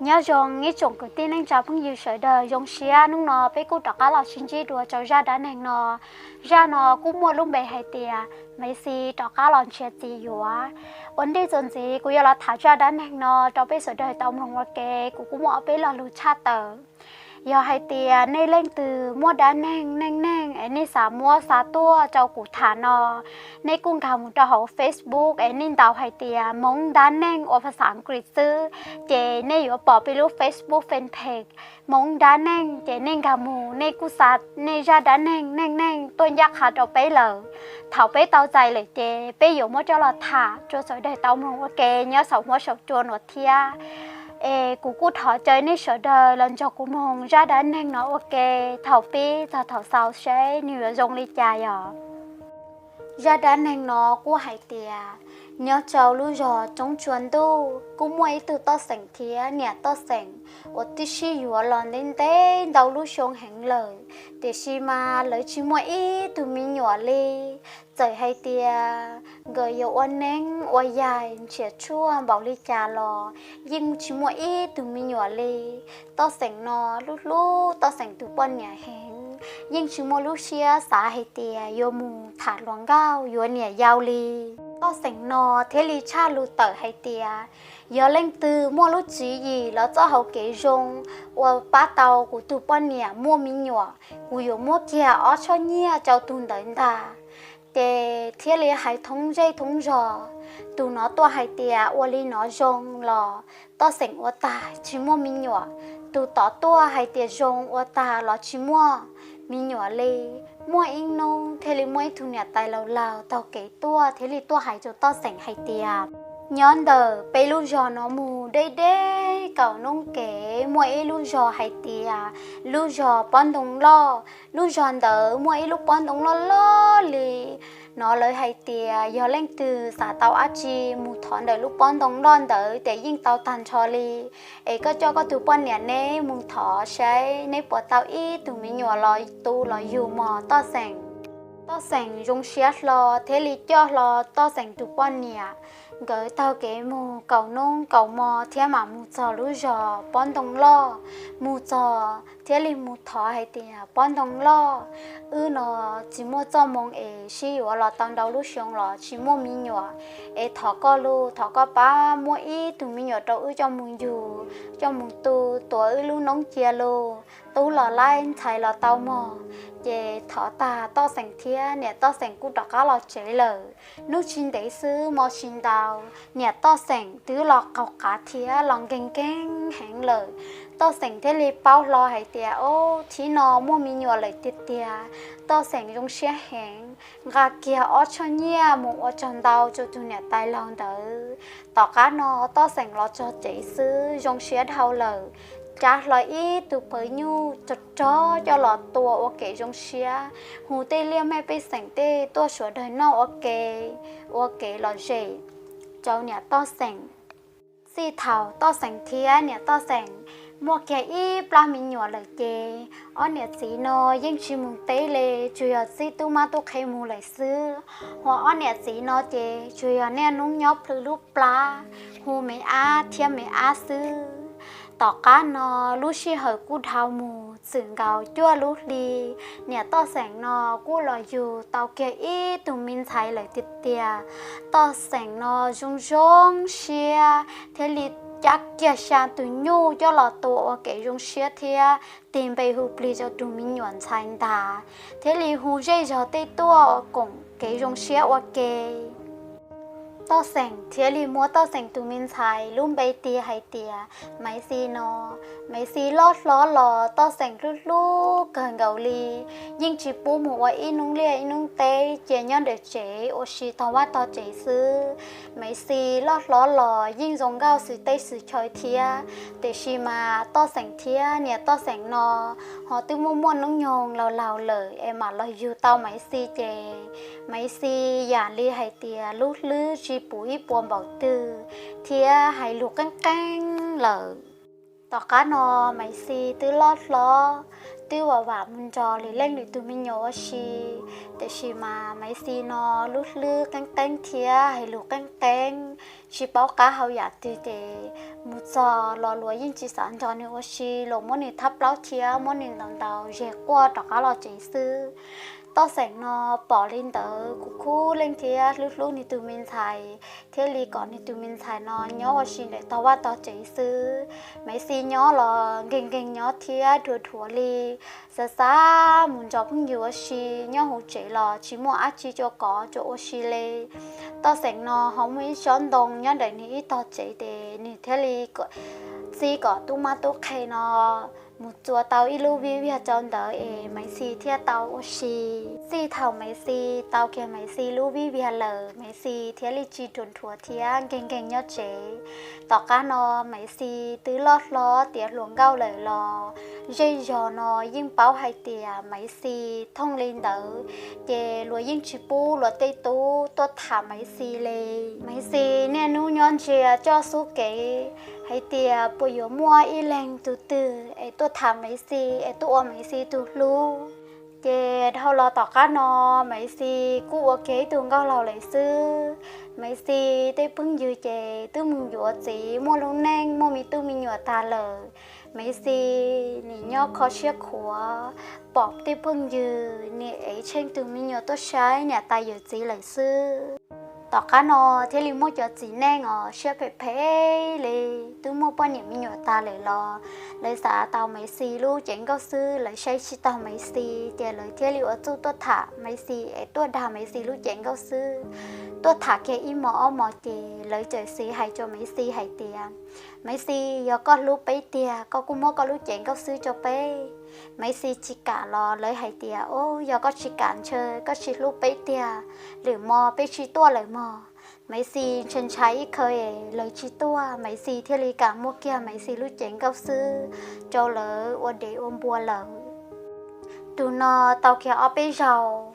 Nyob zoo ib tsoom kwv tij neej tsa phooj ywg sawv daws, zoo siab hnub no peb kuj rov qab los sib ntsib dua rau zaj dab neeg no. Zaj no kuj muaj lub npe hais tias Maiv Xis rov qab los nrhiav txiv yuav. Ua ntej txuas ntxiv kuv yuav los tham zaj dab neeg no rau peb sawv daws tau mloog ua ke, kuv kuj muaj ob peb lo lus tshaj tawm. Yog hais tias nej leej twg muaj dab neeg neej neeg es nej xav muab xa tuaj rau kuv tham no, nej kuj nkag mus rau hauv Facebook es nej ntaus hais tias Hmoob dab neeg ua phas xas Askiv xwb, ces nej yuav pom peb lub Facebook fanpage Hmoob dab neeg, ces nej nkag mus nej kuj xa nej zaj dab neeg neej neeg tuaj ncaj qha rau peb lawm. Thaum peb tau txais lawm ces peb yuav muab coj los tham rau sawv daws tau mloog ua ke nyob saum huab saum cua no thiab. Es kuv kuj thov caw nej sawv daws los nrog kuv mloog zaj dab neeg no ua ke thaum pib txog thaum xaus seb nws yuav zoo li cas yog. Zaj dab neeg no kuj hais tias nyob rau lub zos Roob Tsua Ntuj kuj muaj ib tug Toj Xeem thiab niam Toj Xeem uas twb sib yuav los ntev ntev ntau lub xyoo heev lawm, tiam sis mas lawv tsis muaj ib tug me nyuam li. Txawm hais tias nkawd yuav ua neeb ua yaig nrhiav tshuaj npaum li cas los yeej tsis muaj ib tug me nyuam li. Toj Xeem no hlub hlub Toj Xeem tus poj niam heev, yeej tsis muaj lub siab xav hais tias yuav mus tham hluas nkauj yuav niam yau li. Toj Xeem no thiaj li tshaj lus tawm hais tias yog leej twg muaj lub tswv yim los txoj hauv kev zoo uas pab tau kuv tus poj niam muaj me nyuam, kuv yuav muab kiag ob choj nyiaj rau tus ntawd ntag. Ces thiaj li hais thoob zej thoob zos, tus no tuaj hais tias ua li no zoo los Toj Xeem ua tag tsis muaj me nyuam, tus tod tuaj hais tias zoo ua tag los tsis muaj me nyuam li. Muaj ib hnub thiaj li muaj ib tug niam tais laus laus taug kev tuaj thiaj li tuaj hais rau Toj Xeem hais tias nyob ntawm peb lub zos no mus deb deb kaum noob kev muaj ib lub zos hais tias lub zos Pob Ntoo Loj. Lub zos ntawd muaj ib lub pob ntoo loj loj li no, lawv hais tias yog leej twg xav tau dab tsi mus thov ntawm lub pob ntoo loj ntawd ces yeej tau tag nrho li. Es koj coj koj tus poj niam neb mus thov saib neb puas tau ib tug me nyuam los tu los yug mog Toj Xeem. Toj Xeem zoo siab hlo thiaj li coj hlo Toj Xeem tus poj niam, nkawd taug kev mus kaum hnub kaum hmo thiab mam mus txog lub zos Pob Ntoo Loj. Mus txog thiaj li mus thov hais tias Pob Ntoo Loj, wb no tsis muaj txoj hmoo es sib yuav los tau ntau lub xyoo los tsis muaj me nyuam, es thov koj lus, thov koj pab muab ib tug me nyuam rau wb coj mus yug, coj mus tu, tuav wb lub noob cia lus, tub los laib ntxhais los tau mog. Ces thov tag Toj Xeem thiab niam Toj Xeem kuj rov qab los tsev lawm. Hnub tsis ntev xwb hmo tsis ntau, niam Toj Xeem twb los qaug qav thiab los nkeeg nkeeg heev lawm. Toj Xeem thiaj li paub hlo hais tias, o, thib no muaj me nyuam lawm tiag tiag. Toj Xeem zoo siab heev, nqa kiag ob choj nyiaj mus ua tsaug ntau rau tus niam tais laus ntawd. Tom qab no Toj Xeem los txog tsev xwb zoo siab dhau lawm, cab hlo ib tug pawg nyuj rog rog coj los tua ua kev zoo siab, hu tej liaj mej pej xeem tej tuaj sawv daws noj ua ke, ua kev lom zem rau niam Toj Xeem. Txij thaum Toj Xeem thiab niam Toj Xeem muaj kiag ib plab me nyuam lawm ces ob niam txiv no yeej tsis mus teb li, tsuas yog txib tub mab tub qhe mus lawm xwb. Ho ob niam txiv no ces tsuas yog niaj hnub nyob plhws lub plab, hu me ab thiab me ab xwb. Tom qab no lub sij hawm kuj dhau mus txwm nkaus cuaj lub hli, niam Toj Xeem no kuj los yug tau kiag ib tug me ntxhais lawm tiag tiag. Toj Xeem no zoo zoo siab thiaj li cab kiag xya tus nyuj coj los tua ua kev zoo siab thiab tig npe hu plig rau tus me nyuam ntxhais ntag, thiaj li hu zej zog tej tuaj koom kev zoo siab ua ke. Toj Xeem thiaj li muab Toj Xeem tus me ntxhais lub npe tis hais tias Maiv Xis no. Maiv Xis loj hlob los Toj Xeem hlub hlub kawg nkaus li, yeej tsis pub mus ua ib hnub liaj ib hnub teb, cia nyob ntawm tsev ua si tog vaj tog tsev xwb. Maiv Xis loj hlob los yeej zoo nkauj xwm teb xwm chaw thiab, tiam sis mas Toj Xeem thiab niam Toj Xeem no ho twb muaj muaj hnub nyoog laus laus lawm es mam los yug tau Maiv Xis ces Maiv Xis yam li hais tias lub hlwb tsis puv ib puas npaum twg thiab hais lus qeeb qeeb lawm. Tom qab no Maiv Xis twb loj hlob, twb vam vam mus nrog lwm leej lwm tus me nyuam ua si, tiam sis mas Maiv Xis no lub hlwb qeeb qeeb thiab hais lus qeeb qeeb, tsis paub qab hau yam twg ces mus txog los luag yeej tsis xav nrog nws ua si, luag muab nws thab plaub thiab muab nws ntaus ntaus zeg quaj rov qab los tsev xwb. Toj Xeem no pom li ntawd kuj khub leej thiab hlub hlub nws tus me ntxhais, thiaj li kom nws tus me ntxhais no nyob ua si ntawm tog vaj tog tsev xwb. Maiv Xis nyob los nkeeg nkeeg nyob thiab dhuav dhuav li, xav xav mus nrog phooj ywg ua si, nyob hauv tsev los tsis muaj dab tsi rau kom rau ua si li. Toj Xeem no ho muaj ib tsob ntoo nyob ntawm nws ib tog tsev ces nws thiaj li txib kom tub mab tub qhe no mus txua tau ib lub vij viag rau ntawd es Maiv Xis thiaj tau ua si. Txij thaum Maiv Xis tau kiag Maiv Xis lub vij viag lawm, Maiv Xis thiaj li tsis dhuav dhuav thiab nkeeg nkeeg nyob tsev. Tom qab no Maiv Xis twb loj hlob tiav hluas nkauj lawm los zej zog no yeej paub hais tias Maiv Xis thooj li ntawd, ces luag yeej tsis pub luag tej tub tuaj tham Maiv Xis li. Maiv Xis niaj hnub nyob ntsia coj xub kev hais tias puas yuav muaj ib leeg tus twg es tuaj tham Maiv Xis es tuaj ua Maiv Xis tus hlub. Ces dhau los tom qab no Maiv Xis kuj ua kiag ib tug nkauj laug lawm xwb. Maiv Xis tej phooj ywg ces twb mus yuav txiv muaj lub neej muaj me tub me nyuam tag lawm. Maiv Xis nim nyob kho siab khuav, pom tej phooj ywg nim ev tsheej tus me nyuam tuaj saib niam tais yawm txiv lawm xwb. Tom qab no thiaj li muaj cov txiv neej os siab phem phem li, twb muaj poj niam me nyuam tag lawm los lawv xav tau Maiv Xis lub cev nkauj xwb, lawv saib tsis taus Maiv Xis ces lawv thiaj li ua txuj tuaj tham Maiv Xis es tuaj dag Maiv Xis lub cev nkauj xwb. Tuaj tham kiag ib hmos ob hmos ces lawv txawm xav hais rau Maiv Xis hais tias, Maiv Xis, yog koj hlub peb tiag koj kuj muab koj lub cev nkauj xwb rau peb. Maiv Xis tsis kam los lawv hais tias, o, yog koj tsis kam ntshe koj tsis hlub peb tiag, lwm hmo peb tsis tuaj lawm mog. Maiv Xis ntshai ntshai ib qho es lawv tsis tuaj, Maiv Xis thiaj li kam muab kiag Maiv Xis lub cev nkauj xwb rau lawv ua dev ua npua lawm. Tus no tau kiag ob peb zaug,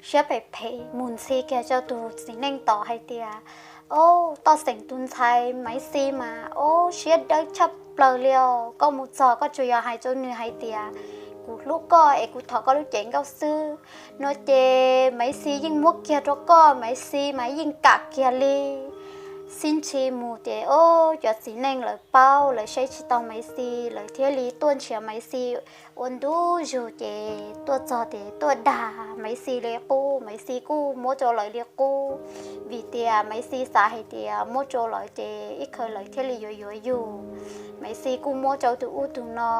siab phem phem mus ntxhi kiag rau tus txiv neej tod hais tias, o, Toj Xeem tus ntxhais Maiv Xis mas, o, siab dawb tshaj plaws li os, koj mus txog koj tsuas yog hais rau nws hais tias, kuv hlub koj es kuv thov koj lub cev nkauj xwb no ces Maiv Xis yeej muab kiag rau koj, Maiv Xis mas yeej kam kiag li. Sib ntsib mus ces, o, cov txiv neej lawv paub, lawv saib tsis taus Maiv Xis, lawv thiaj li tuaj nrhiav Maiv Xis ua ntu zus ces tuaj txog ces tuaj dag Maiv Xis li qub, Maiv Xis kuj muab rau lawv li qub, vim tias Maiv Xis xav hais tias muab rau lawv ces ib qho lawv thiaj li yuav yuav yus. Maiv Xis kuj muab rau tus ub tus no,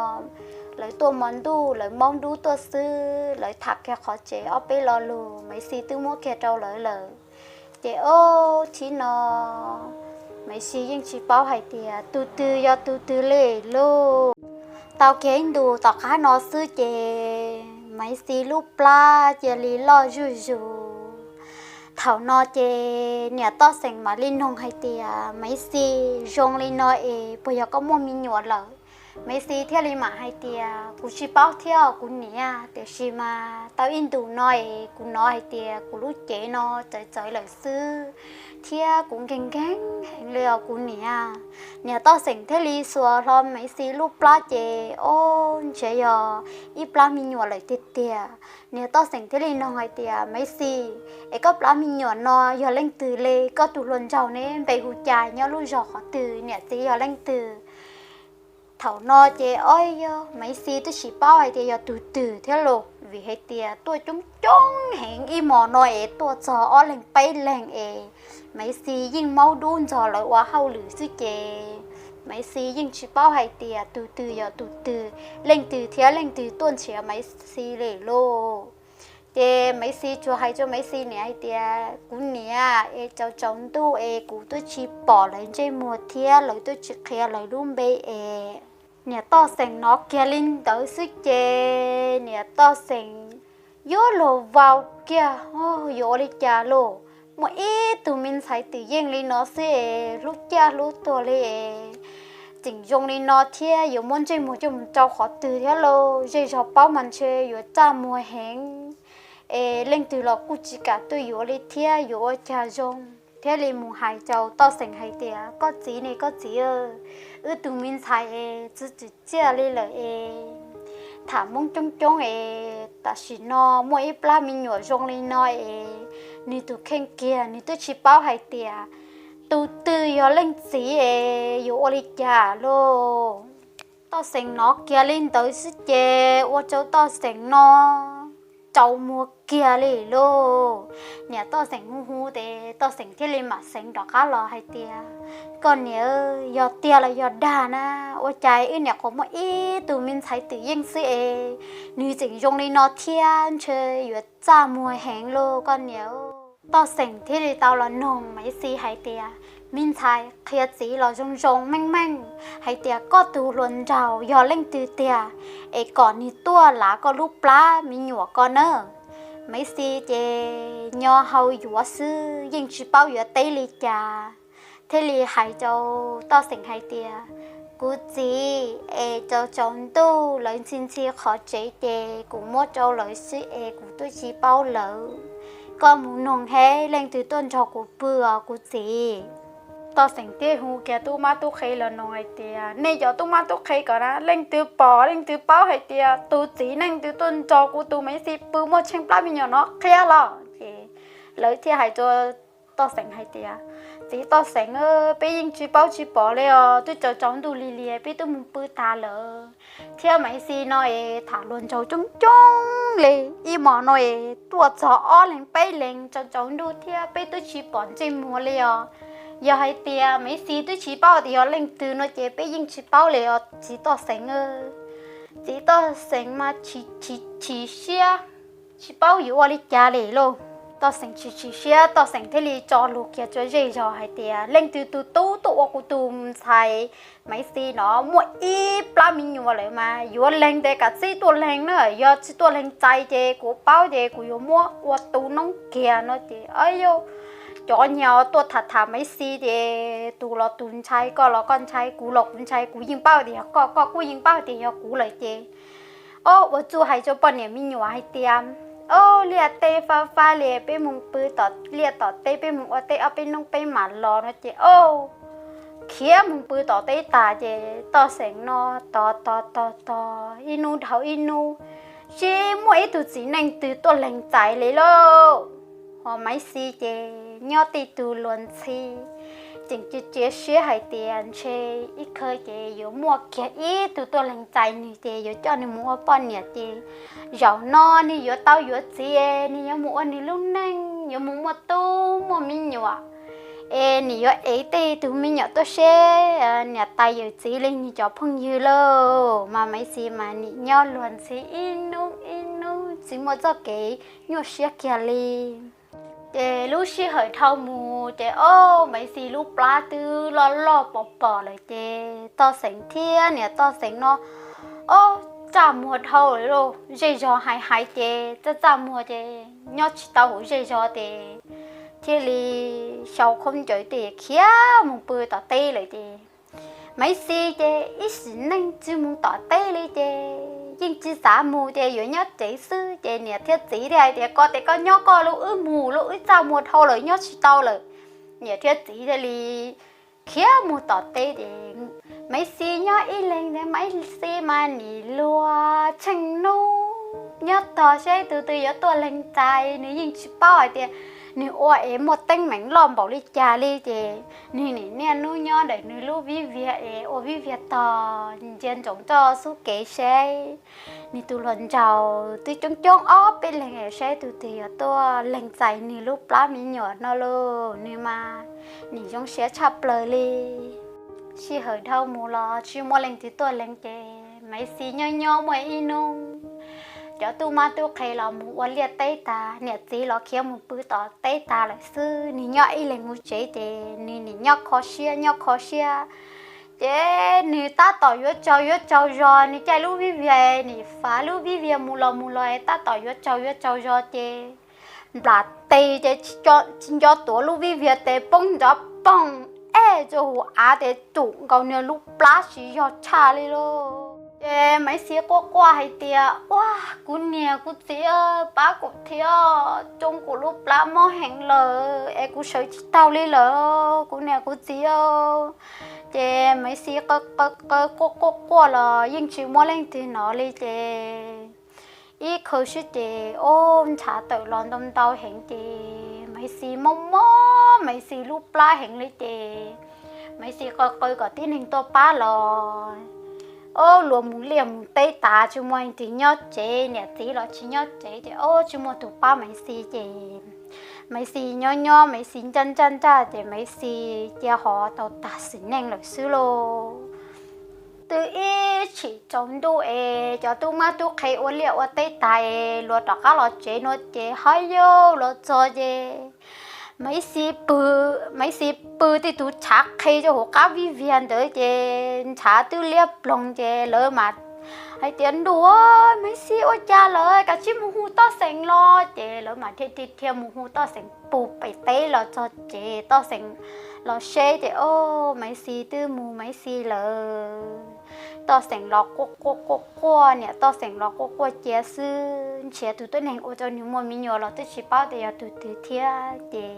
lawv tuaj hmo ntuj lawv maub dub tuaj xwb, lawv tham kiag qhov tsev ob peb lo lus Maiv Xis twb muab kiag rau lawv lawm. Ces ob thib no Maiv Xis yeej tsis paub hais tias tus twg yog tus twg li lauj. Tau kiag ib ntus tom qab no xwb ces Maiv Xis lub plab cia li loj zuj zus. Thaum no ces niam Toj Xeem mam li noog hais tias, Maiv Xis, zoo li no es puas yog koj muaj me nyuam lawm? Maiv Xis thiaj li mam hais tias, kuv tsis paub thiab os kuv niam, tiam sis mas tau ib ntus no es kuv hnov hais tias kuv lub cev no txawv txawv lawm xwb, thiab kuv nkeeg nkeeg heev li os kuv niam. Niam Toj Xeem thiaj li xuas hlo Maiv Xis lub plab ces ob ntshe yog ib plab me nyuam lawm tiag tiag. Niam Toj Xeem thiaj li noog hais tias, Maiv Xis, es koj plab me nyuam no yog leej twg li? Koj tus hluas nraug ne npe hu cas, nyob lub zos qhov twg, niam txiv yog leej twg? Thaum no ces ob yog Maiv Xis twb tsis paub hais tias yog tus twg thiab los, vim hais tias tuaj coob coob heev, ib hmos no es tuaj txog ob leeg peb leeg es Maiv Xis yeej maub dub ntxog lawv ua hauj lwm xwb ces Maiv Xis yeej tsis paub hais tias tus twg yog tus twg, leej twg thiab leej twg tuaj nrhiav Maiv Xis li lauj. Ces Maiv Xis tsuas hais rau Maiv Xis niam hais tias, kuv niam es, tsaus tsaus ntuj es kuv twb tsis pom lawv ntsej muag thiab lawv twb tsis qhia lawv lub npe es. Niam Toj Xeem hnov kiag li ntawd xwb ces niam Toj Xeem yuav luag vau kiag, yuav ua li cas lauj? Muaj ib tug me ntxhais twm yeej li no xwb es hlub ciaj hlub tuag li es, tseem zoo li no thiab yuav muab ntsej muag coj mus rau qhov twg thiab lauj? Zej zog paub mas ntshe yuav txaj muag heev es leej twg los kuj tsis kam tuaj yuav li thiab, yuav ua cas zoo. Thiaj li mus hais rau Toj Xeem hais tias, koj txiv ne koj txiv, wb tus me ntxhais es txwv txim txiaj li lawm es, tham Hmoob coob coob es tam sim no muaj ib plab me nyuam zoo li no es, nws tus kheej kiag nws twb tsis paub hais tias tus twg yog leej txiv es yuav ua li cas lauj? Toj Xeem hnov kiag li ntawd xwb ces ua rau Toj Xeem no tsaus muag kiag li lauj. Niam Toj Xeem hu hu ces Toj Xeem thiaj li mam xeev rov qab los hais tias, koj niam, yog tiag los yog dag na? Ua cas wb niam qhuav muaj ib tug me ntxhais twm yeej xwb es nws tseem zoo li no thiab, ntshe yuav txaj muag heev lauj koj niam. Toj Xeem thiaj li tau los noog Maiv Xis hais tias, me ntxhais, qhia txiv los zoo zoo meej meej hais tias koj tus hluas nraug yog leej twg tiag es kom nws tuaj lav koj lub plab me nyuam ko nawb. Maiv Xis ces nyob hauv yuav xwb yeej tsis paub yuav teb li cas, thiaj li hais rau Toj Xeem hais tias, kuv txiv, es tsaus tsaus ntuj lawv ntxhi ntxhi qhov tsev ces kuv muab rau lawv xwb es kuv twb tsis paub lawv. Koj mus noog seb leej twg tuaj nrog kuv pw os kuv txiv. Toj Xeem thiaj hu kiag tub mab tub qhe los noog hais tias, nej cov tub mab tub qhe kom na, leej twg pom leej twg paub hais tias tus txiv neej twg tuaj nrog kuv tus Maiv Xis pw muaj tsheej plab me nyuam no qhia los. Ces lawv thiaj hais rau Toj Xeem hais tias, txiv Toj Xeem, peb yeej tsis paub tsis pom li os, twb tsaus tsaus ntuj lig lig peb twb mus pw tas lawm, thiab Maiv Xis no es tham hluas nraug coob coob li, ib hmos no es tuaj txog ob leeg peb leeg tsaus tsaus ntuj thiab peb twb tsis pom ntsej muag li os. Yog hais tias Maiv Xis twb tsis paub tias yog leej twg no ces peb yeej tsis paub li os txiv Toj Xeem. Txiv Toj Xeem mas chim chim siab, tsis paub yuav ua li cas li lauj. Toj Xeem chim chim siab, Toj Xeem thiaj li tso lus kiag rau zej zog hais tias, leej twg tus tub tuaj ua kuv tus ntxhais Maiv Xis no muaj ib plab me nyuam lawm mas yuav lees ces kav tsij tuaj lees na, yog tsis tuaj lees txais ces kuv paub ces kuv yuav muab ua tu noob kiag no ces, a, cov nyuag tuaj tham tham Maiv Xis ces tus los tus ntshai, koj los koj ntshai, kuv los kuv ntshai, kuv yeej paub tias yog koj, koj kuj yeej paub tias yog kuv lawm ces, o, ua txuj hais rau poj niam me nyuam hais tias, o, liaj teb fab fab li, peb mus pw tom liaj tom teb, peb mus ua teb ob peb hnub peb mam los no ces, o, khiav mus pw tom teb tas ces Toj Xeem no tos tos tos tos ib hnub dhau ib hnub, tsis muaj ib tug txiv neej twg tuaj lees txais li lauj. Ho Maiv Xis ces nyob tib tug luag ntxhi, tseem cia cia siab hais tias ntshe ib qho ces yuav muaj kiag ib tug tuaj lees txais nws ces yuav coj nws mus ua poj niam ces zaum no nws yuav tau yuav txiv, nws yuav mus ua nws lub neej, yuav mus muaj tub muaj me nyuam, es nws yuav ev tej tug me nyuam tuaj seb niam tais yawm txiv li nws cov phooj ywg lauj. Mas Maiv Xis mas nim nyob luag ntxhi ib hnub ib hnub tsis muaj txoj kev nyuaj siab kiag li. Ces lub sij hawm dhau mus ces, o, Maiv Xis lub plab twb loj loj pom pom lawm ces Toj Xeem thiab niam Toj Xeem no, o, txaj muag dhau lawm lauj. Zej zog hais hais ces txaj txaj muag ces nyob tsis tau hauv zej zog ces thiaj li xyau khaub ncaws tes khiav mus pw tom teb lawm ces Maiv Xis ces ib sim neej tsis mus tom teb li ces yeej tsis xav mus ces yuav nyob tsev xwb ces niam thiab txiv thiaj hais tias, koj ces koj nyob koj lauj, wb mus lauj, wb txaj muag dhau lawm nyob tsis tau lawm. Niam thiab txiv thiaj li khiav mus tom teb ces Maiv Xis nyob ib leeg, Maiv Xis mas nim luag tsheej hnub nyob tos seb tus twg yuav tuaj lees txais, nws yeej tsis paub hais tias nws ua es muaj teeb meem loj npaum li cas li ces nws nim niaj hnub nyob ntawm nws lub vij viag es ua vij viag tog ntsia ntsoov rau xub kev seb nws tus hluas nraug twb coob coob ob peb leeg es seb tus twg yuav tuaj lees txais nws lub plab me nyuam no lauj. Nws mas nim zoo siab tshaj plaws li. Sij hawm dhau mus los tsis muaj leej twg tuaj lees ces Maiv Xis nyob nyob muaj ib hnub cov tub mab tub qhe los mus ua liaj teb tas, niam txiv los khiav mus pw tom teb tas lawm xwb, nws nyob ib leeg mus tsev ces nws nim nyob kho siab nyob kho siab. Ces nws tab tom yuav tsaug yuav tsaug zog, nws caij lub vij viag nim fav lub vij viag mus los mus los tab tom yuav tsaug yuav tsaug zog ces nplas tes ces tsis nco tuav lub vij viag tes poob nrov poog ej rau hauv av ces tsum nkaus nws lub plab tsis yog tshaj li lauj. Ces Maiv Xis quaj quaj hais tias, ua, kuv niam kuv txiv, pab kuv thiab, tsoo kuv lub plab mob heev lawm es kuv sawv tsis taug li lawm kuv niam kuv txiv. Ces Maiv Xis quaj quaj quaj los yeej tsis muaj leej twg hnov li ces ib qho sib ces ob ntshav tawm los ntau ntau heev ces Maiv Xis mob mob Maiv Xis lub plab heev li ces Maiv Xis qw qw kom tib neeg tuaj pab los, ob, luag mus liaj mus teb tas tsis muaj leej twg nyob tsev, niam txiv los tsis nyob tsev ces ob, tsis muaj tus pab Maiv Xis ces Maiv Xis nyob nyob Maiv Xis nraj nraj nraj ces Maiv Xis cia hov tau tag sim neej lawm xwb lauj. Twb ib chim tsaus ntuj es cov tub mab tub qhe ua liaj ua teb tas es luag rov qab los tsev no ces haj yam los txog ces Maiv Xis pw, Maiv Xis pw tej tus tshav qhi rau hauv qab vij viag ntawd ces ntshav twb liab ploog ces lawv mas hais tias, Ntuj, Maiv Xis ua cas lawm, kav tsij mus hu Toj Xeem los. Ces lawv mas dhia dhia dhia mus hu Toj Xeem puag pem teb los txog tsev, Toj Xeem los seb ces ob, Maiv Xis twb mus Maiv Xis lawm. Toj Xeem los quaj quaj quaj quaj, niam Toj Xeem los quaj quaj cia xwb, nrhiav tus tuab neeg ua rau nws muaj me nyuam los twb tsis paub tias yog tus twg thiab ces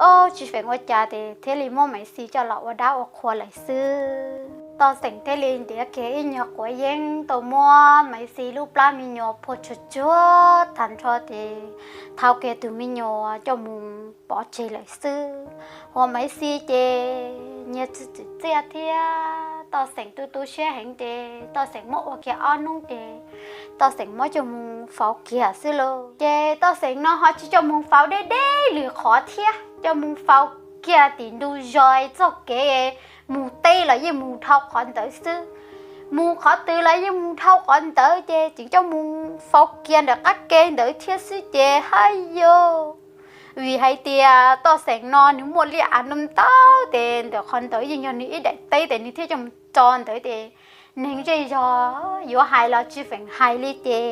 ob, tsis feem ua cas ces thiaj li muab Maiv Xis coj los ua dab ua qhua lawm xwb. Toj Xeem thiaj li ntiav kiag ib nyuag quav yeeb tau muab Maiv Xis lub plab me nyuam phua tsuag tsuag tag nrho ces thau kiag tus me nyuam coj mus pov tseg lawm xwb. Hos Maiv Xis ces nyias txwm txwm txiaj thiab Toj Xeem tu tu siab heev ces Toj Xeem muab ua kiag ob hnub ces Toj Xeem muab coj mus faus kiag xwb lauj. Ces Toj Xeem no ho tsis coj mus faus deb deb lwm qhov thiab, coj mus faus kiag tim ntug zos txoj kev mus teb los yeej mus dhau qhov ntawd xwb, mus qhov twg los yeej mus dhau qhov ntawd ces tseem coj mus faus kiag ntawm qab ke ntawd thiab xwb ces haj yam, vim hais tias Toj Xeem no nws muaj liaj av ntau ntau ces ntawm qhov ntawd yeej yog nws ib daim teb ces nws thiaj coj mus tso ntawd ces neeg zej zog yuav hais los tsis feem hais li ces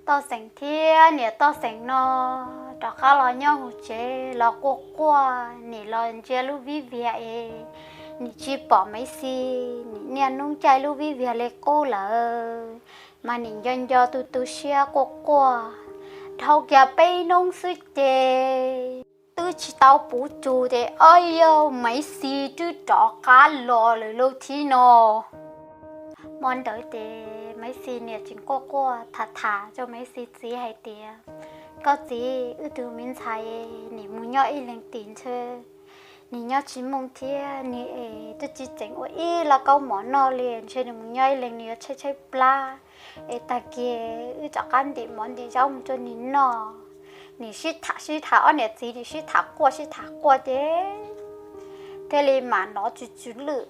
Toj Xeem thiab niam Toj Xeem no rov qab los nyob hauv tsev los quaj quaj, nim los ntsia lub vij viag es nim tsis pom Maiv Xis, nim niaj hnub caij lub vij viag li qub lawm, mas nim nco nco tu tu siab quaj quaj. Dhau kiag peb hnub xwb ces twb tsis tau puv tsus ces ob, yog Maiv Xis twb rov qab los lawm lauj thiab no. Hmo ntawd ces Maiv Xis niam tseem quaj quaj tham tham rau Maiv Xis txiv hais tias, Koj txiv, wb tug me ntxhais nim mus nyob ib leeg tim ntshe nim nyob tsis mooj thiab, nim es twb tsis tseem ua ib lauj kaub mov noj li, ntshe nim mus nyob ib leeg nim yuav tshaib tshaib plab es tag kis wb rov qab ntim mov ntim zaub mus rau nim noj. Nim sib tham sib tham, ob niam txiv nim sib tham quaj sib tham quaj ces thiaj li mam hnov tsw tsw lwj.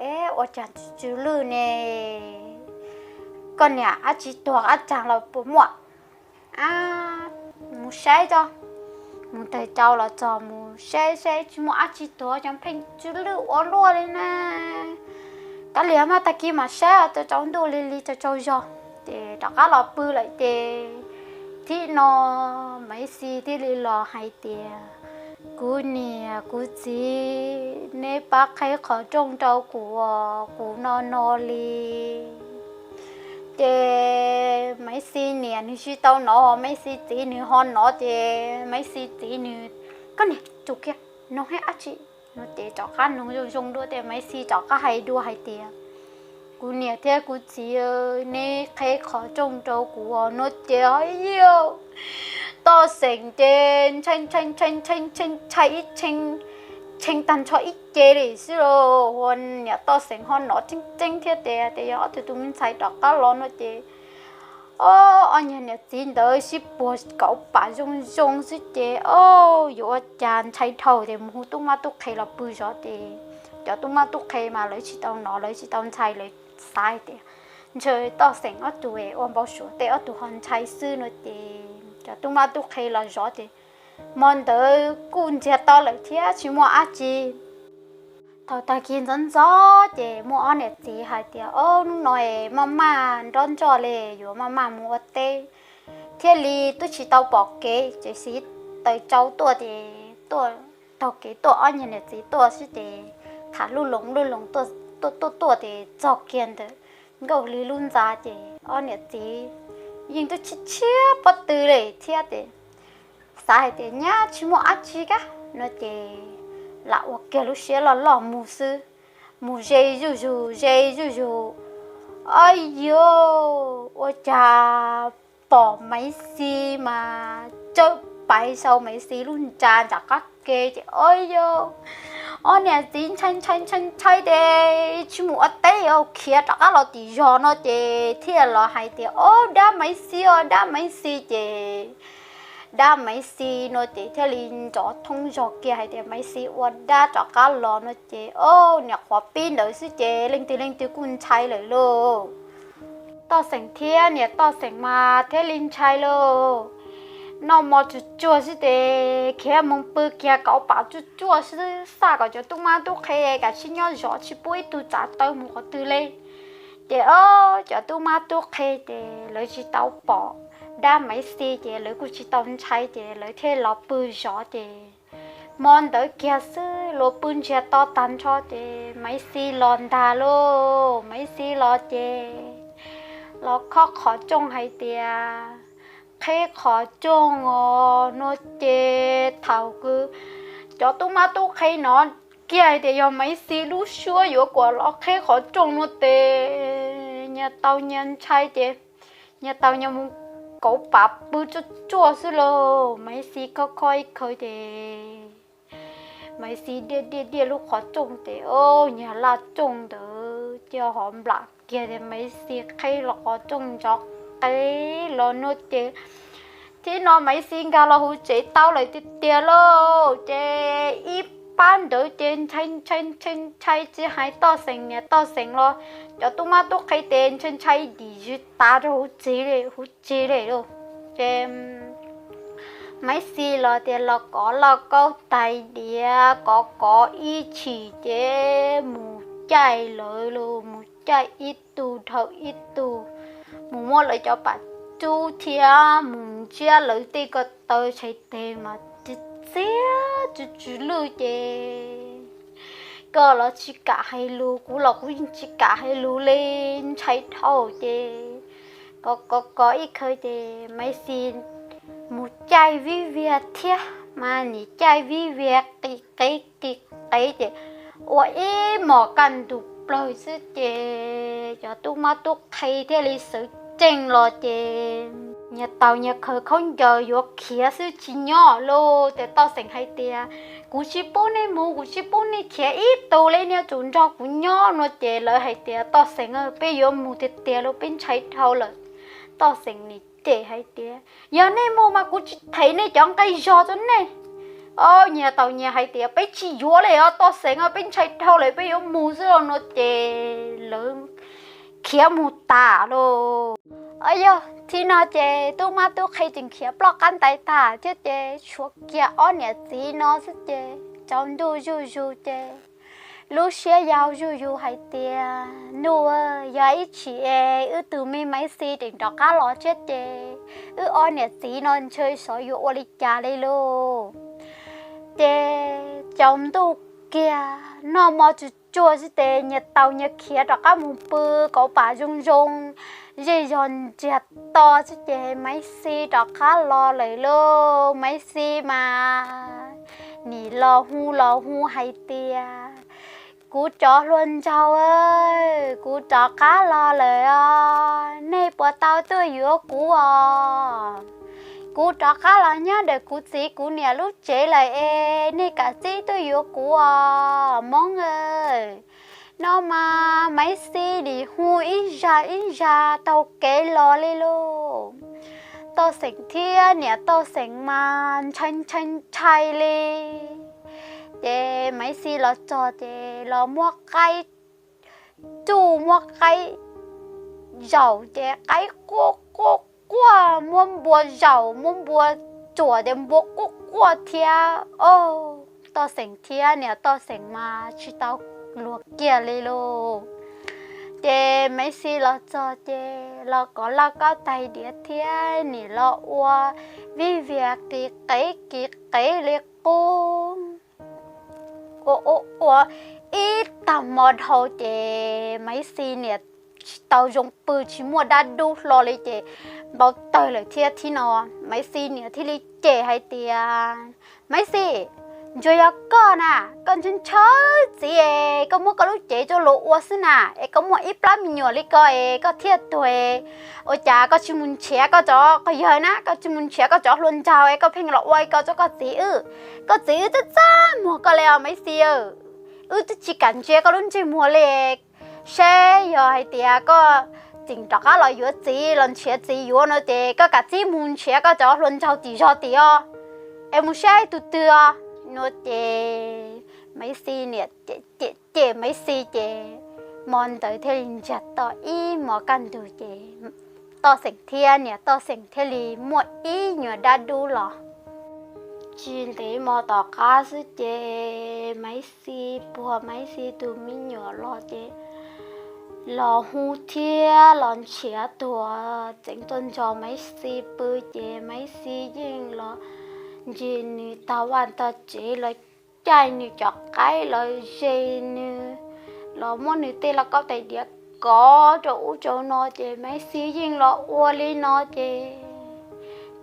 Es ua cas tsw tsw lwj ne? Koj niam, dab tsi tuag qab tsaag los puas muaj? Ab, mus saib tso. Mus tawm rau los txog mus saib saib tsis muaj dab tsi tuag, cov pheej tsw lwj ua luaj li na. Kav liam mas, tag kis mam saib, tsaus ntuj lig lig tsaus zog ces rov qab los pw lawm ces thib no Maiv Xis thiaj li los hais tias, Kuv niam kuv txiv, neb pab qheb qhov rooj rau kuv os, kuv no no li. Ces Maiv Xis niam nws tsis tau hnov, Maiv Xis txiv nws ho hnov ces Maiv Xis txiv nws, Koj niam, tsum kiag, noog saib dab tsi no ces rov qab noog zoo zoo dua ces Maiv Xis rov qab hais dua hais tias, Kuv niam thiab kuv txiv, neb qheb qhov rooj rau kuv os no ces, yog Toj Xeem ces ntshai ntshai ntshai ntshai ntshai ntshai ib tshee, tshee tag nrho ib ce li xwb los ua niam Toj Xeem ho hnov tseeb tseeb thiab ces, ces yog ob tug tus me ntxhais rov qab los no ces ob, ob niag niam txiv ntawd sib puag kauv pam zoo zoo xwb ces, ob, yuav ua cas ntshai dhau ces mus hu tub mab tub qhe los pw zov ces cov tub mab tub qhe mas lawv tsis tau hnov, lawv tsis tau ntshai, lawv xav hais tias ntshe Toj Xeem ob tug ua npau suav tej ob tug ho ntshai xwb no ces cov tub mab tub qhe los zov ces hmo ntawd kuj ntsiag to lawm thiab tsis muaj dab tsi. Thaum tag kis ntxov ntxov ces muaj ob niam txiv hais tias, Ob, hnub no es maj maj nrob nroj li, yuav maj maj mus ua teb thiaj li twb tsis tau pom kev ces siv taws tsau tuaj ces tuaj taug kev tuaj, ob niag niam txiv tuaj xwb ces tham lub loos lub loos tuaj tuaj tuaj ces txog kiag ntawm Nkauj Hli lub ntxa ces ob niam txiv yeej twb tshiab tshiab pob tw li thiab ces xav hais tias nyab tsis muaj dab tsi kab no ces lam ua kiag lub siab loj loj mus xwb. Mus ze zuj zus ze zuj zus, ab yog ua cas pom Maiv Xis mas tsawm pais sau Maiv Xis lub ntsa nram qab ke ces, o yog, ob niam txiv ntshai ntshai ntshai ntshai ces tsis mus ua teb, khiav rov qab los tim zos no ces thiaj los hais tias, o, dab Maiv Xis os, dab Maiv Xis ces dab Maiv Xis no ces thiaj li nrov thoob zos kiag hais tias Maiv Xis ua dab rov qab los no ces, o, nyuam qhuav pib ntawd xwb ces leej twg leej twg kuj ntshai lawm lauj. Toj Xeem thiab niam Toj Xeem mas thiaj li ntshai lauj. Noj mov tsuag tsuag xwb ces khiav mus pw kiag kauv pam tsuag tsuag xwb, xav kom cov tub mab tub qhe kav tsij nyob zov tsis pub ib tug txav taw mus qhov twg li. Ces, o, cov tub mab tub qhe ces lawv tsis tau pom dab Maiv Xis ces lawv kuj tsis tau ntshai ces lawv thiaj los pw zov ces hmo ntawd kiag xwb luag pw ntsiag to tag nrho ces Maiv Xis los ntag lauj. Maiv Xis los ces los khob qhov rooj hais tias, qheb qhov rooj os no ces thaum kws cov tub mab tub qhe hnov kiag hais tias yog Maiv Xis lub suab yuav kom los qheb qhov rooj no ces nyias tau nyias ntshai ces nyias tau nyias mus kauv pam pw tsuag tsuag xwb lauj. Maiv Xis khob khob ib khawv ces Maiv Xis diaj diaj diaj lub qhov rooj ces, o, nyias laj rooj ntawd cia hov nplam kiag ces Maiv Xis qheb los qhov rooj nrov qev los no ces thib no Maiv Xis nkag los hauv tsev tau lawm tiag tiag lauj. Ces ib pab ntawd ces ntshai ntshai ntshai ntshai tsis hais Toj Xeem niam Toj Xeem los cov tub mab tub qhe ces ntshai ntshai dim zis tav rau hauv tsev li, hauv tsev li lauj. Ces Maiv Xis los tias los kov lauj kaub tais diav, kov kov ib chim ces mus caij lawv lauj, mus caij ib tug dhau ib tug, mus muab lawv cov pam cub thiab mus ntsiab lawv tej ko taw tshais tes mas txiab txiab tsw tsw lwj ces koj los tsis kam hais lus, kuv los kuv yeej tsis kam hais lus li, ntshai dhau ces kov kov kov ib khawv ces Maiv Xis mus caij vib viag thiab mas nim caij vib viag qis qev qis qev ces ua ib mos kaj ntug plawg xwb ces cov tub mab tub qhe thiaj li xwv tseej los ces nyias taus nyias khaws khaub ncaws yuav khiav xwb tsis nyob lauj. Ces Toj Xeem hais tias, kuv tsis pub nej mus, kuv tsis pub nej khiav ib tug li, nej yuav tsum nrog kuv nyob no ces lawv hais tias, Toj Xeem, peb yuav mus tiag tiag lauj, peb ntshai dhau lawm. Toj Xeem nim cem hais tias, yog nej mus mas kuv tsis them nej cov nqi zog rau nej. Nyias taus nyias hais tias, peb tsis yuav li os Toj Xeem, peb ntshai dhau lawm, peb yuav mus xwb no ces lawv khiav mus tas lauj. Yog thaum no ces tub mab tub qhe tseem khiav ploj qab ntais tas thiab ces tshuav kiag ob niam txiv no xwb ces tsaus ntuj zuj zus ces lub siab yau zuj zus hais tias, nuj, yog ib chim es wb tus me Maiv Xis tseem rov qab los thiab ces wb ob niam txiv no ntshe xyov yuav ua li cas li lauj. Ces tsaus ntuj kiag noj mov tsuag tsuag xwb ces nyias taus nyias khiav rov qab mus pw kauv pam zoo zoo, zej zog ntsiag to xwb ces Maiv Xis rov qab los lawm lauj. Maiv Xis mas nim los hu los hu hais tias, kuv cov hluas nraug, kuv rov qab los lawm os, nej puas tau tuaj yuav kuv os? Kuv rov qab los nyob ntawm kuv txiv kuv niam lub tsev lawm es nej kam tsib tuaj yuav kuv os Hmoob. No mas Maiv Xis nim hu ib zag ib zag taug kev los li lauj. Toj Xeem thiab niam Toj Xeem mas ntshai ntshai ntshai li. Ces Maiv Xis los txog ces los muab qaib tsuj muab qaib zaum ces qaib quaj quaj quaj, muab npua zaum muab npua tsuam ces npua quaj quaj thiab. Toj Xeem thiab niam Toj Xeem mas tsis tau luag kiag li lauj. Ces Maiv Xis los txog ces los kov lauj kaub tais diav thiab nim los ua vij vias qis qev qis qev li qub. Ua ua ua ib tag hmo dhau ces Maiv Xis niam tsis tau zoo pw, tsis muaj dab dub hlo li ces npau taws lawm thiab. Thaum no Maiv Xis niam thiaj li cem hais tias, Maiv Xis, Ntsuag, yog koj na, koj ntshaw ntshaw txiv es koj muab koj lub cev rau luag ua xwb na, es koj muaj ib plab me nyuam li ko es koj thiaj tuag es, ua cas koj tsis mus nrhiav koj cov, qhov yawg na, koj tsis mus nrhiav koj cov hluas nraug es koj pheej los ua li ko rau koj txiv wb? Koj txiv wb twb txaj muag koj li os Maiv Xis. Wb twb tsis kam ntsia koj lub ntsej muag li. Seb yog hais tias koj tseem rov qab los yuav txiv, los nrhiav txiv yuav no ces koj kam txib mus nrhiav koj cov hluas nraug tim zos tim os, es mus saib tus twg os no ces Maiv Xis niam cem cem Maiv Xis ces hmo ntawd thiaj li ntsiag to ib hmos kaj ntug ces Toj Xeem thiab niam Toj Xeem thiaj li muaj ib nyuag dab dub los. Tsis ntev hmo tom qab xwb ces Maiv Xis puag Maiv Xis tus me nyuam los ces los hu thiab los nrhiav tuag tseev tuaj nrog Maiv Xis pw ces Maiv Xis yeej los ntsib nws tag vaj tag tsev los caij nws cov qaib los ze nws, los muab nws tej lauj kaub tais diav kov rau ub rau no ces Maiv Xis yeej los ua li no ces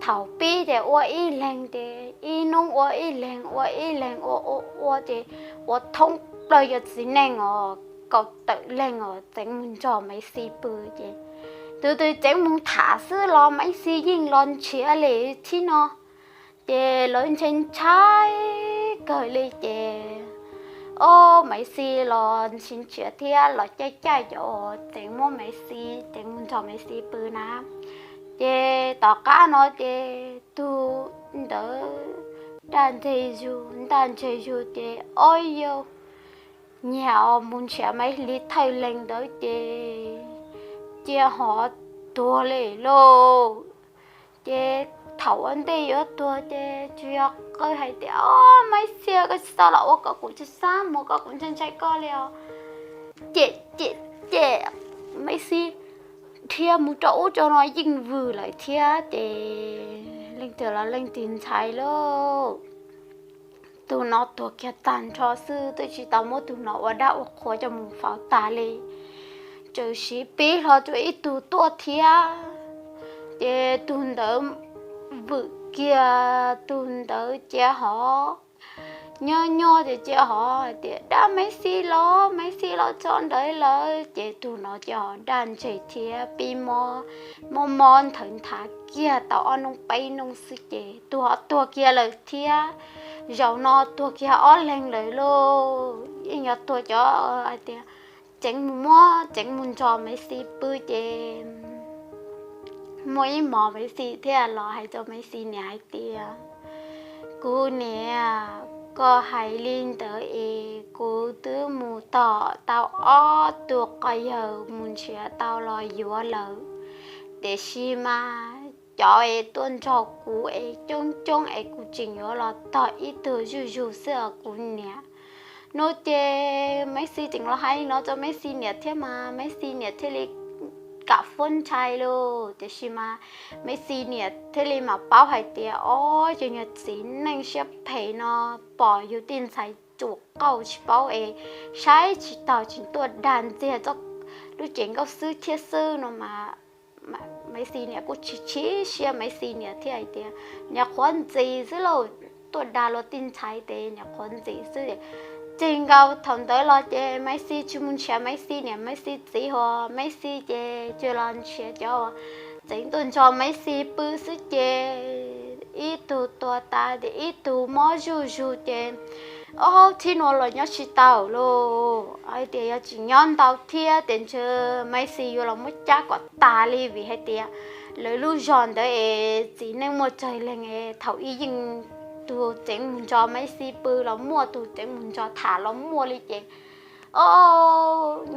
thaum pib ces ua ib leeg ces ib hnub ua ib leeg ua ib leeg ua ua ua ces ua thoob plaws cov txiv neej os kaum tawm leeg os txeev mus nrog Maiv Xis pw ces tus twg txeev mus tham xwb los Maiv Xis yeej los nrhiav li thiab no. Ces lawv ntshai ntshai kawg li ces, o, Maiv Xis los nrhiav nrhiav thiab los caij caij cov tseem muab Maiv Xis tseev mus nrog Maiv Xis pw na. Ces tom qab no ces tus ntawd daj ntseg zug daj ntseg zug ces ob yau nyiag mus nrhiav Maiv Xis thawj leeg ntawd ces cia hov tuag li lauj. Ces thaum ua ntej yuav tuag ces tsuas yog qw hais tias, o, Maiv Xis, koj tsis tau los ua kom kuv tsis xab muag koj, kuv ntshai ntshai koj li os. Ces ces ces Maiv Xis dhia mus rau ub rau no yeej vwm lawm thiab ces leej twg los leej twg ntshai lauj. Tus no tuag kiag tag nrho xwb twb tsis tau muab tus no ua dab ua qhua coj mus faus tas li, tsuas siv pib hlo rau ib tug tuaj thiab. Ces tus ntawd vwm kiag tus ntawd cia hov nyob nyob ces cia hov hais tias, dab Maiv Xis los, Maiv Xis los tso ntawd lawm. Ces tus no cia hov daj ntseg thiab pib mob mob mob nthawv nthav kiag tau ob hnub peb hnub xwb ces tus hov tuag kiag lawm thiab. Zaum no tuag kiag ob leeg lawm lauj. Yeej yog tuag cov hais tias tseev mus muab tseev mus nrog Maiv Xis pw ces muaj ib hmos Maiv Xis thiaj los hais rau Maiv Xis niam hais tias, kuv niam, koj hais li ntawd es kuv twb mus tom tau ob tug quas yawg mus nrhiav tau los yuav lawm, tiam sis mas cov es tuaj nrog kuv es coob coob es kuv tseem yuav los tog ib tug zuj zus xwb os kuv niam. No ces Maiv Xis tseem los hais li no rau Maiv Xis niam thiab mas Maiv Xis niam thiaj li kam fuab ntshai lauj. Tiam sis mas Maiv Xis niam thiaj li mam paub hais tias, o, cov niag txiv neej siab phem no pom yus tej ntxhais tsuas qaug tsis paub es saib tsis taus tseem tuaj dag ntxiag txoj lub cev nkauj xwb thiab xwb no mas Maiv Xis niam kuj tsis chim siab, Maiv Xis niam thiaj hais tias, niam qhuav ntxiv xwb lauj, tuaj dag luag tej ntxhais ces niam qhuav ntxiv xwb. Ces nkaus thaum ntawd los ces Maiv Xis tsis mus nrhiav Maiv Xis niam Maiv Xis txiv hos Maiv Xis ces tsuas los nrhiav cov tseev tuaj nrog Maiv Xis pw xwb ces ib tug tuag tas ces ib tug mob zuj zus ces ob thib no los nyob tsis tau lauj. Hais tias yog tseem nyob ntau thiab ces ntshe Maiv Xis yuav los muab cab kom tas li vim hais tias lawv lub zos ntawd es txiv neej muaj tsawg leeg es thaum ub yeej tus tseev mus nrog Maiv Xis pw los muaj, tus tseev mus nrog tham los muaj li ces, o,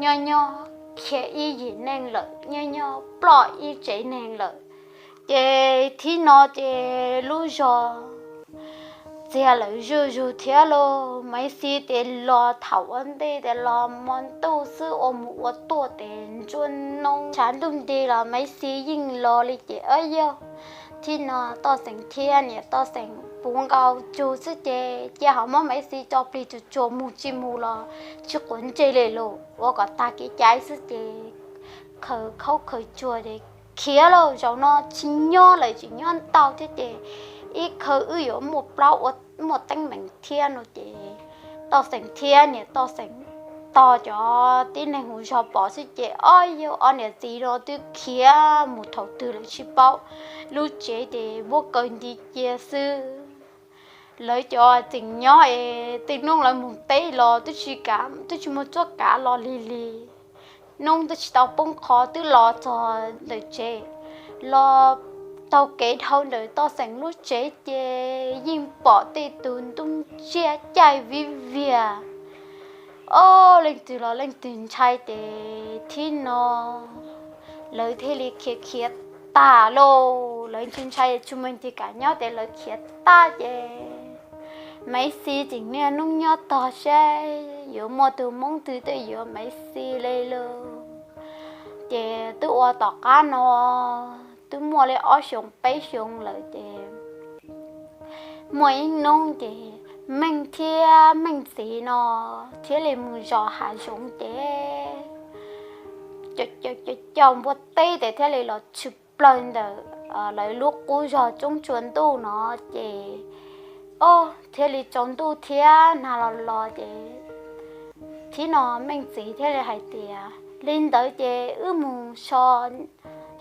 nyob nyob khiav ib yim neeg lawm, nyob nyob ploj ib tsev neeg lawm. Ces thib no ces lub zos txiag lawm zuj zus thiab lauj. Maiv Xis ces los thaum ua ntej ces los hmo ntuj xwb, ua mus ua tuaj ces nruab hnub tshav ntuj nti los Maiv Xis yeej los li ces ob yog thib no Toj Xeem thiab niam Toj Xeem puv nkaus tsug xwb ces cia hov muab Maiv Xis tso plig tsuag tsuag mus tsis mus los tsis quav ntsej li lauj, ua kom tag kev cai xwb ces khaws khaub khaws tsuag ces khiav lauj. Zaum no tsis nyob lawm, tsis nyob ntau thiab ces ib khawv wb yuav muaj plaub ua muaj teeb meem thiab no ces Toj Xeem thiab niam Toj Xeem tos cov tib neeg hu zog pom xwb ces ob yog ob niam txiv no twb khiav mus thaum twg lawv tsis paub. Lub tsev ces muab kaw nti cia xwb. Lawv cov tseem nyob es tej hnub lawv mus teb los twb tsis kam, twb tsis muaj txoj kav los lig li. Hnub twb tsis tau poob qho twb los txog ntawm tsev, los taug kev dhau ntawm Toj Xeem lub tsev ces yeej pom tej tus ntuj tsiaj caij vib viag. Ob leej twg los leej twg ntshai ces thib no lawv thiaj li khiav khiav tag lauj. Lawv ntshai ntshai tsis muaj leej twg kam nyob ces lawv khiav tag ces Maiv Xis tseem niaj hnub nyob tog saib yuav muaj tus Hmoob twg tuaj yuav Maiv Xis li lauj. Ces twb ua tom qab no twb muaj li ob xyoos peb xyoos lawm ces muaj ib hnub ces Meej thiab Meej txiv no thiaj li mus zov hav zoov ces cov npua teb ces thiaj li los tshwm plaws ntawm lawv lub qub zog coob tsuas ntuj no ces ob thiaj li tsaus ntuj thiab nag los los ces thib no Meej txiv thiaj li hais tias, Li ntawd ces wb mus so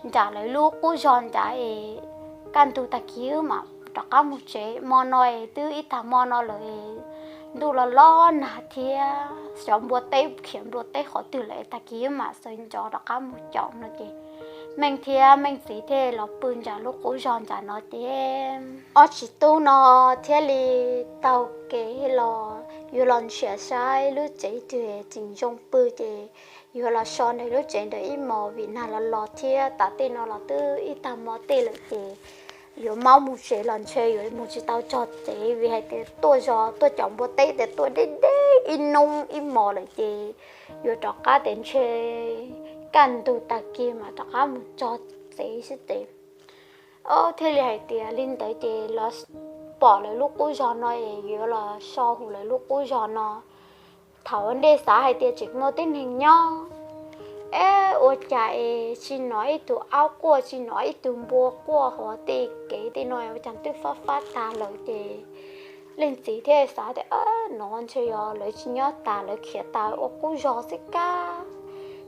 nram lawv lub qub zog nrad es kaj ntug tag kis wb mam rov qab mus tsev. Hmo no es twb ib tag hmo no lawm, ntuj los los nag thiab, xyov npua teb khiav npua teb qhov twg lawm, tag kis wb mam sawv ntxov rov qab mus caum no ces Meej thiab Meej txiv thiaj los pw nram lub qub zog nram no ces ob txiv tub no thiaj li taug kev los yuav los nrhiav saib lub tsev twg tseem zoo pw ces yuav los so ntawm lub tsev ntawd ib hmos vim nag los los thiab tas tej no los twb ib tag hmo tej lawm ces yuav maub mus tsev los ntshe yuav mus tsis tau txog tsev vim hais tias tuaj zov tuaj caum npua teb ces tuaj deb deb ib hnub ib hmos lawm ces yuav rov qab ces ntshe kaj ntug tag kis mam rov qab mus txog tsev xwb ces ob thiaj li hais tias, Li ntawd ces los pom lawv lub qub zog no es yuav los so hauv lawv lub qub zog no. Thaum ntej xav hais tias tseem muaj tib neeg nyob, es ua cas es tsis hnov ib tug aub quaj tsis hnov ib tug npua quaj hauv tej kev tej no, ua cas twb fab fab tag lawm ces leej txiv thiaj xav tias, No ntshe yog lawv tsis nyob tas lawv khiav tas ua qub zog xwb kab.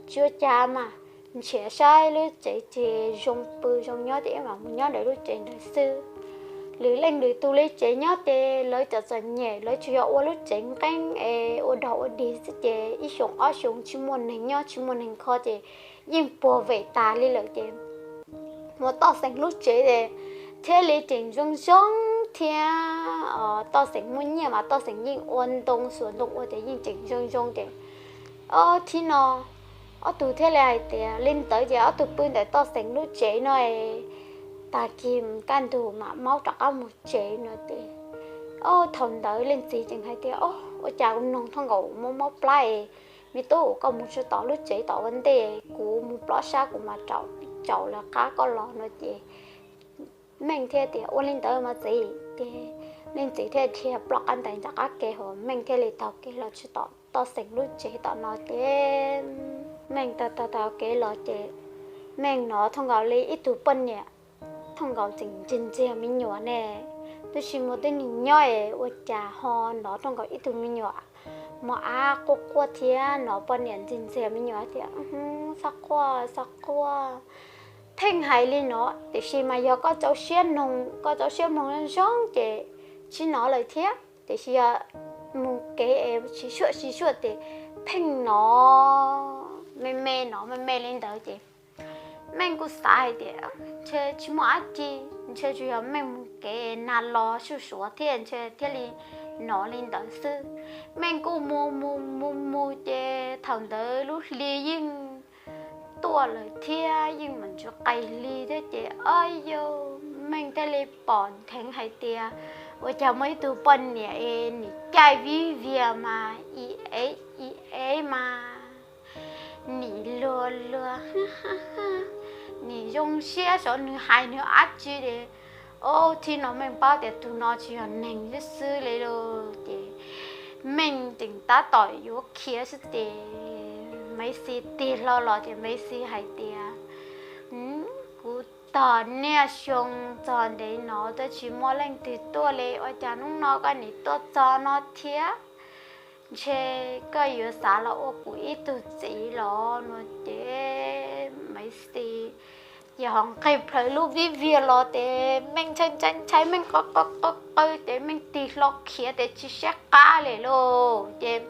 Tsis ua cas mas, nrhiav saib lub tsev twg zoo pw zoo nyob ces wb mam mus nyob ntawm lub tsev ntawd xwb. Lwm leej lwm tus li tsev nyob ces lawv cov txom nyem lawv tsuas yog ua lub tsev nqeeb es ua dog ua dig xwb ces ib xyoo ob xyoo tsis muaj neeg nyob tsis muaj neeg kho ces yeej puag vem tas li lawm ces mus Toj Xeem lub tsev es thiaj li tseem zoo zoo thiab. Toj Xeem muaj nyiaj mas Toj Xeem yeej ua ntoo xuas ntoo ua ces yeej tseem zoo zoo ces ob thib no ob tug thiaj li hais tias, Li ntawd ces ob tug pw ntawm Toj Xeem lub tsev no es tag kis kaj ntug mam maub rov qab mus tsev no ces ob thaum ntawd leej txiv tseem hais tias, Ua cas kuv noog thooj nkaus mob mob plab es me tub, koj mus tsis tom lub tsev tom ua ntej, kuv mus plob sab kuv mam rov caum lawv qab koj los no ces Meej thiaj tias, Ua li ntawd mas txiv. Ces leej txiv thiaj dhia ploj qab ntais nram qab ke hauv, Meej thiaj li taug kev los tsis tom Toj Xeem lub tsev tom no ces Meej taug taug kev los ces Meej hnov thooj nkaus li ib tug poj niam thooj nkaus tseem ntxiag ntxiag me nyuam ne. Twb tsis muaj tib neeg nyob es ua cas ho hnov thooj nkaus ib tug me nyuam mos ab quaj quaj thiab hnov poj niam ntxiag ntxiag me nyuam tias, Xav quaj, xav quaj. Pheej hais li no, tiam sis mas yog koj rau siab mloog, koj rau siab mloog zoo ces tsis hnov lawm thiab, tiam sis yog mus kev es tsis suaj tsis suaj ces pheej hnov me me hnov me me li ntawd ces Meej kuj xav hais tias ntshe tsis muaj dab tsi, ntshe tsuas yog Meej mus kev nag los suj suav thiab ntshe thiaj li hnov li ntawd xwb. Meej kuj mus mus mus mus ces thaum ntawd lub hli yeej tuaj lawm thiab yeej mam ntsis qis hli thiab ces ob yog Meej thiaj li pom ntheev hais tias ua cas muaj ib tug poj niam es nim caij vib viag mas i ev i ev mas nim luag luag, nim zoo siab saib nws hais nws dab tsi es ob thib no Meej paub tias tus no tsis yog neeg xwb xwb li lawm ces Meej tseem tab tom yuav khiav xwb ces Maiv Xis tig hlo los ces Maiv Xis hais tias, Kuv Tog niaj xyoo txog ntev no twb tsis muaj leej twg tuaj li, ua cas hnub no koj nim tuaj txog no thiab? Ntshe koj yuav xav los ua kuv ib tug txiv los no ces Maiv Xis ces ho nqis plawv lub vib viag los ces Meej ntshai ntshai ntshai, Meej qw qw qw qw ces Meej tig hlo khiav ces tsis siab qab li lauj. Ces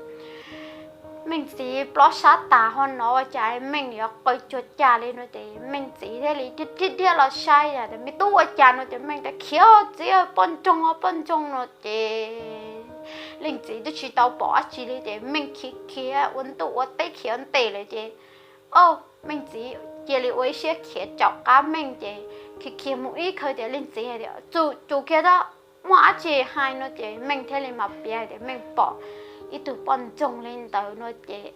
Meej txiv plob sab tas ho no ua cas Meej yuav qw cuag cas li no ces Meej txiv thiaj li dhia dhia los saib, yog tias me tub ua cas no ces Meej tias khiav txiv, poj ntxoog poj ntxoog no ces leej txiv twb tsis tau pom dab tsi li ces Meej khiav khiav ua ntuj ua teb khiav ntes lawm ces, o, Meej txiv cia li ua ib siab khiav caum qab Meej ces khiav khiav mus ib khawv ces leej txiv hais tias, Tsum, tsum kiag tso, muaj dab tsi hais no ces Meej thiaj li mam piav hais tias Meej pom ib tug poj ntxoog li ntawd no ces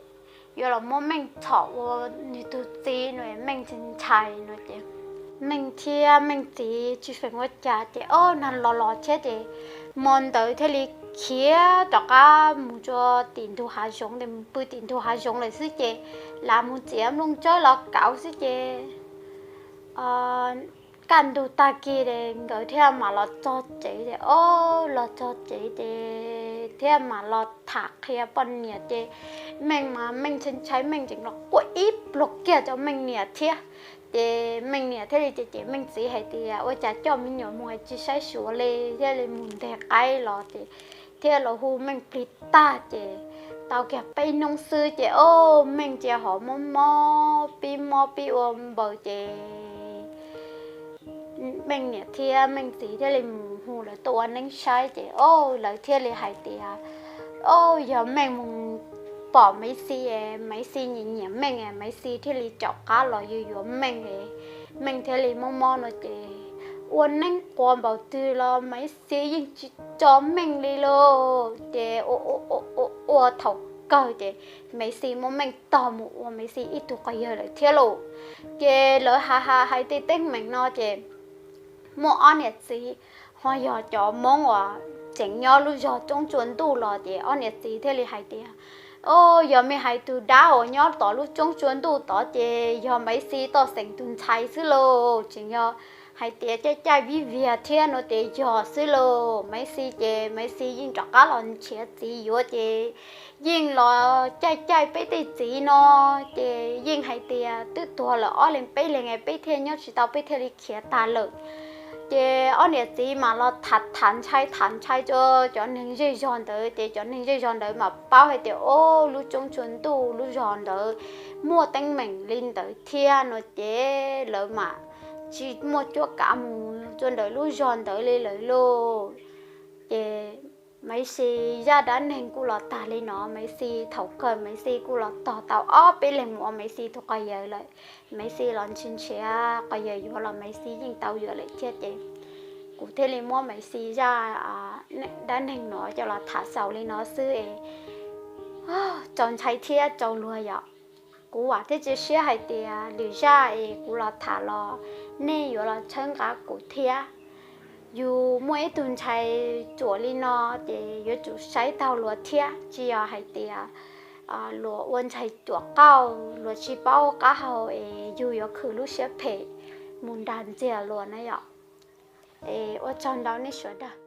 yuav los muab Meej txhom ua nws tug txiv no, Meej ntshai ntshai no ces Meej thiab Meej txiv tsis feem ua cas ces, o, nag los los thiab ces hmo ntawd thiaj li khiav rov qab mus rau tim ntug hav zoov ces mus pw tim ntug hav zoov lawm xwb ces lam mus txiav nplooj tsawb los kauv xwb ces kaj ntug tag kis es nkawd thiaj mam los txog tsev ces, o, los txog tsev ces thiaj mam los tham qhia poj niam ces Meej mas Meej ntshai ntshai, Meej tseem los quaj ib pluag kiag rau Meej niam thiab. Ces Meej niam thiaj li cem cem Meej txiv hais tias, Ua cas coj me nyuam mus es tsis saib xyuas li, thiaj li mus nteg qaib los ces thiaj los hu Meej plig tag ces tau kiag peb hnub xwb ces, o, Meej cia hov mob mob pib mob pib ua npaws ces Meej niam thiab Meej txiv thiaj li mus hu lawv tuaj ua neeb saib ces, o, lawv thiaj li hais tias, o, yog Meej mus pom Maiv Xis, Maiv Xis nyiam nyiam Meej, Maiv Xis thiaj li caum qab los yuav yuav Meej. Meej thiaj li mob mob no ces ua neeb quas npaum twg los Maiv Xis yeej tsis tso Meej li lauj. Ces ua ua thaum kawg ces Maiv Xis muab Meej tog mus ua Maiv Xis ib tug quas yawg lawm thiab lauj. Ces lawv hais hais hais tej teeb meem no ces muaj ob niam txiv ho yog cov Hmoob uas tseem nyob lub zos Tsoob Tsua Ntuj los ces ob niam txiv thiaj li hais tias, O, yog Meej hais tus dab uas nyob tom lub Tsoob Tsua Ntuj tod ces yog Maiv Xis toj xeem tus ntxhais xwb lauj. Tseem yog hais tias caij caij vib viag thiab no ces yog xwb lauj. Maiv Xis ces Maiv Xis yeej rov qab los nrhiav txiv yuav ces yeej los caij caij peb tej txiv no ces yeej hais tias twb tuag lawm ob leeg peb leeg peb thiaj nyob tsis tau, peb thiaj li khiav tag lawm. Ces ob niam txiv mas los tham tham ntshai tham ntshai rau cov neeg zej zog ntawd ces cov neeg zej zog ntawd mas paub hais tias, o, lub Tsoob Tsua Ntuj lub zos ntawd muaj teeb meem li ntawd thiab no ces lawv mas tsis muaj cuab kav mus rau ntawm lub zos ntawd li lawm lauj. Ces Maiv Xis zaj dab neeg kuj los tag li no. Maiv Xis thaum kawg Maiv Xis kuj los tog tau ob peb leeg mus ua Maiv Xis tus quas yawg lawm. Maiv Xis los nrhiav nrhiav quas yawg yuav los Maiv Xis yeej tau yuav lawm thiab ces kuv thiaj li muab Maiv Xis zaj dab neeg no coj los tham xaus li no xwb es txaus ntshai thiab txaus luag yom. Kuv vam thiab cia siab hais tias lwm zaj es kuv los tham los nej yuav los txhawb nqa kuv thiab. Yus muaj ib tug ntxhais cuam li no ces yuav tsum saib taug luag thiab, tsis yog hais tias luag ua ntxhais cuam qauj luag tsis paub qab hau es yus yuav khwv lub siab phem mus nrag ntxiag luag na yom. Es ua tsaug ntau nej sawv daws.